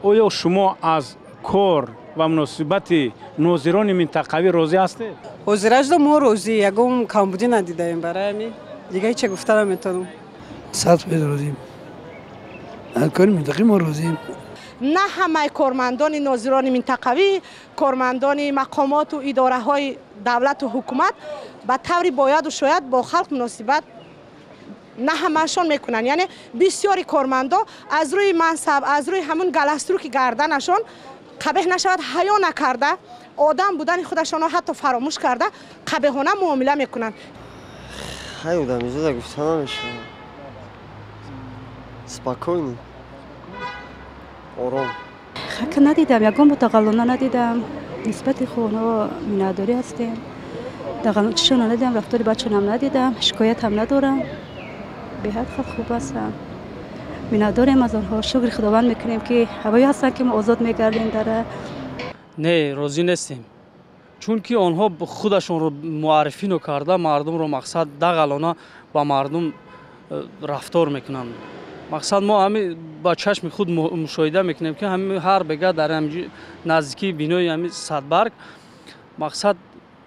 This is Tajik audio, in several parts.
Оё шумо аз кор ва муносибати нозирони минтақавӣ розӣ ҳастед? Ҳозиражда мо розӣ, ягон камбудӣ надидаем, барои ҳамин дига ҳеча гуфта наметавонам. 100% розием. Аз кори минтақавӣ мо розием. На ҳамаи кормандони нозирони минтақавӣ, кормандони мақомоту идораҳои давлату ҳукумат ба таври бояду шояд бо халқ муносибат на ҳамаашон мекунанд. Яъне бисёри кормандо аз рӯи мансаб, аз рӯи ҳамун галаструки гарданашон қабеҳ нашавад, ҳаё накарда, одам будани худашонро ҳатто фаромӯш карда, қабеҳона муомила мекунанд. Хай, одамизода гуфта намешавад. Спокойно, ором. Хака надидам, ягон мутағаллона надидам. Нисбати хонҳо миннатдорӣ ҳастем. Дағалчишона надидам, рафтори бачонам надидам, шикоятам надорам. Беҳад хел хуб ҳастам. Миннатдорем аз онҳо, шукри Худованд мекунем, ки ҳавои ҳастанд, ки мо озод мегардем дар. Не, розӣ нестем, чунки онҳо худашонро муаррифӣ нокарда, мардумро мақсад дағалона ба мардум рафтор мекунанд. Мақсад, мо ҳами ба чашми худ мушоҳида мекунем, ки ҳами ҳар бега дар наздикии бинои ҳами Садбарг, мақсад,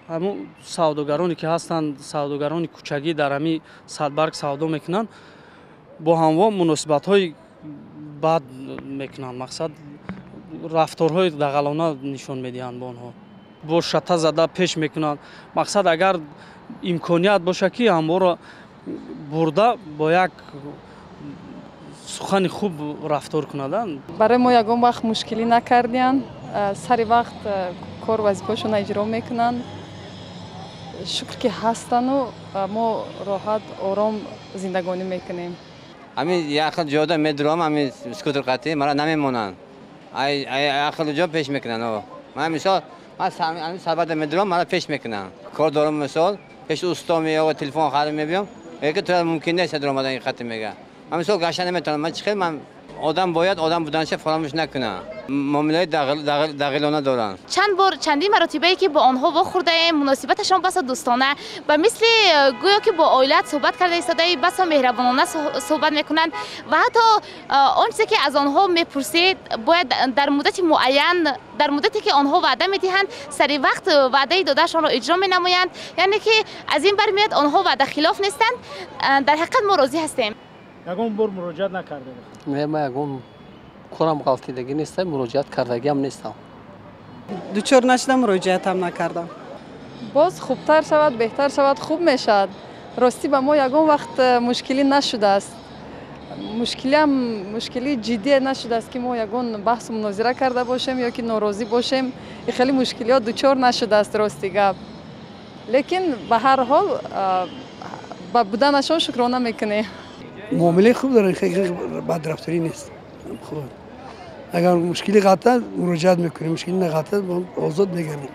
ҳамун савдогароне ки ҳастанд, савдогарони кӯчагӣ дар ҳами Садбарг савдо мекунанд, бо ҳамво муносибатҳои бад мекунанд, мақсад, рафторҳои дағалона нишон медиҳанд, бо онҳо бо шата зада пеш мекунанд. Мақсад, агар имконият бошад, ки ҳамворо бурда бо як сухани хуб рафтор кунаданд. Барои мо ягон вақт мушкилӣ накардиянд, сари вақт кор вазифаашонро иҷро мекунанд. Шукр, ки ҳастану мо роҳат, ором зиндагонӣ мекунем. Ҳамин як хел ҷода медурам, ҳамин скутер қатӣ мара намемонанд, як хел ҷо пеш мекунанд. Ман, мисол, ман ҳамин сарбада медурам, мара пеш мекунанд. Кор дорам, мисол, пеши усто меё, телефон харид мебиём, ки ту мумкин нест дуромадан ин хати, мега. Ман, мисол, гашта наметавонам. Ман чӣ хел? Ман одам бояд одам буданша фаромӯш накунад. Муомилаи дағилона доранд. Чанд бор, чандин маротибае ки бо онҳо вохӯрдаем, муносибаташон басо дӯстона, ба мисли гӯё ки бо оилаат суҳбат карда истодаи, басо меҳрабонона суҳбат мекунанд ва ҳатто он чизе ки аз онҳо мепурсед, бояд дар муддати муайян, дар муддате ки онҳо ваъда медиҳанд, сари вақт ваъдаи додаашонро иҷро менамоянд. Яъне ки аз ин бармеояд, онҳо ваъдахилоф нестанд. Дар ҳақиқат мо розӣ ҳастем. Ягон бор муроҷиат накардед? Не, ман ягон корам ғалтидагӣ нестам, муроҷиат кардагиам нестам. Дучор нашудам, муроҷиатам накардам. Боз хубтар шавад, беҳтар шавад, хуб мешавад. Ростӣ, ба мо ягон вақт мушкилӣ нашудааст, мушкилиам мушкилии ҷиддие нашудааст, ки мо ягон баҳсу мунозира карда бошем ё ки норозӣ бошем. Хеле мушкилиҳо дучор нашудааст, рости гап. Лекин ба ҳар ҳол ба буданашон шукрона мекунем. Муомилаи хуб доранд, хеле бадрафторӣ нест, хуб. Агар мушкили ғалта, муроҷиат мекунем, мушкили нағалта, озод мегардем.